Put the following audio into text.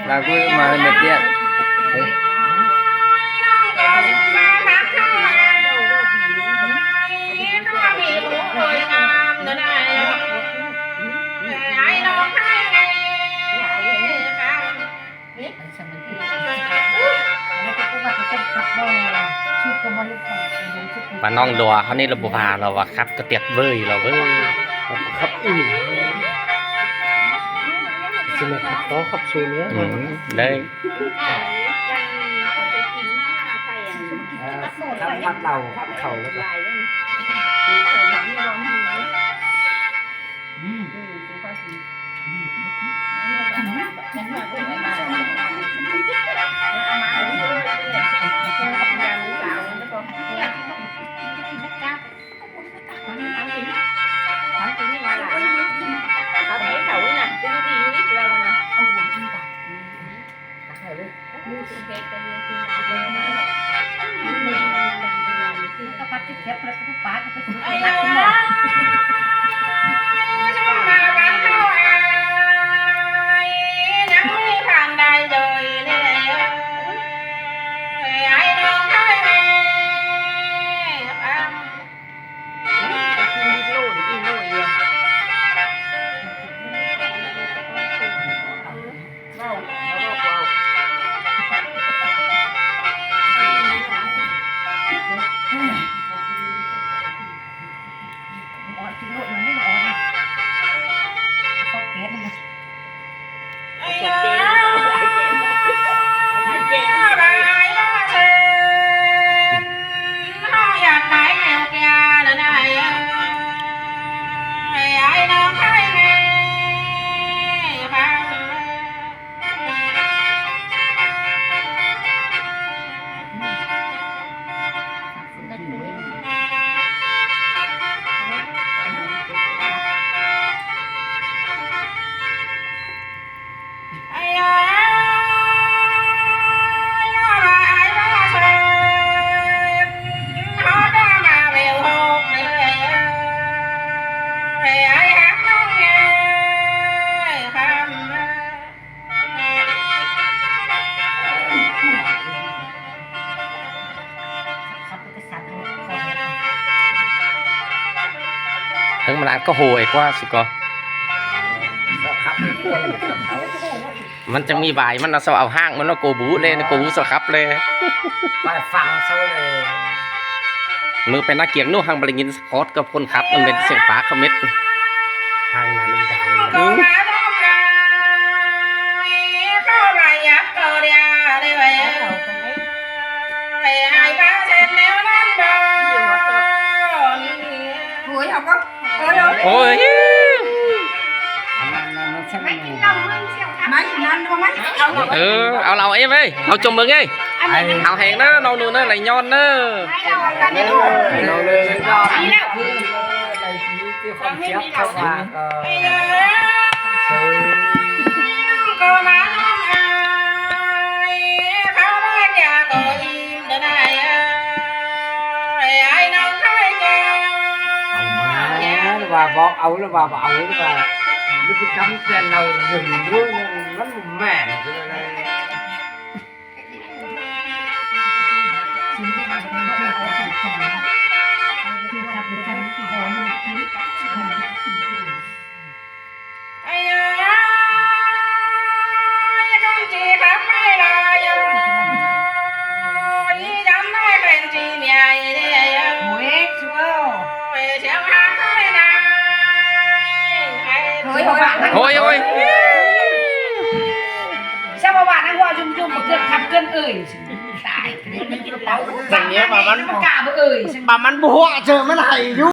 ລາວກໍມາເຮັດວຽກ. ວ່ານ້ອງດັວເຮົານີ້ລະບໍ່ວ່າ ລາວວ່າຂັບກະຕຽກເວີຍ ລາວເວີຍ ຂັບອີ່ຫຼີ. ຊິມາຂັບຕໍ່ຂັບສູນເດີ ອືມ ໄດ້ ເອີ ທັງພັດເຫຼົ້າພັດເຂົ້າແລ້ວກໍ ເທິງມັນອາດກໍໂຫຍກວ່າຊິກໍ ມັນຈັ່ງມີວາຍ ມັນເອົາ ເອົາຮ່າງມັນເອົາໂກບູເລີຍ ໂກບູສະຂັບເລີຍ ໄປຟັງເຂົາເລີຍ ມື້ໄປນາກຽງນູ່ຫັ້ນບໍ່ໄດ້ຍິນ ຄອດກັບຄົນຂັບ ມັນເປັນສຽງປາກເຂົາເມັດ ທາງນັ້ນດັງ. ໂອ້ຍ ເອົາກໍ ໂອ້ຍ ອັນນັ້ນມັນ ມັນ ມັນ ມັນ ເອີ ເອົາເຫຼົ້າເອເວີຍ ເອົາຈົມເບິ່ງເອີຍ ເອົາແຮງເດີ ນ້ອງໜູເດີ ໄຫຼຍ້ອນເດີ. ເອົາມາ ວ່າບອກເອົາ ຫຼືວ່າບໍ່ເອົາ ຫຼືວ່າ ຫຼືຄືຈຳແຕ່ເລົ່າເລື່ອງຢູ່ ມັນບໍ່ແມ່ນ. ໂອ້ຍ ໂອ້ຍ ໂອ້ຍ ຊາວບ້ານນັ້ນວ່າຈຸ່ມໆ ບໍ່ເກີດຄັບເກີນເອີຍ ຕາຍ ເປັນເມຍວ່າມັນ ມັນກ້າບໍ່ເອີຍ ວ່າມັນບໍ່ຫົວເຈີ ມັນໄຫ້ຢູ່.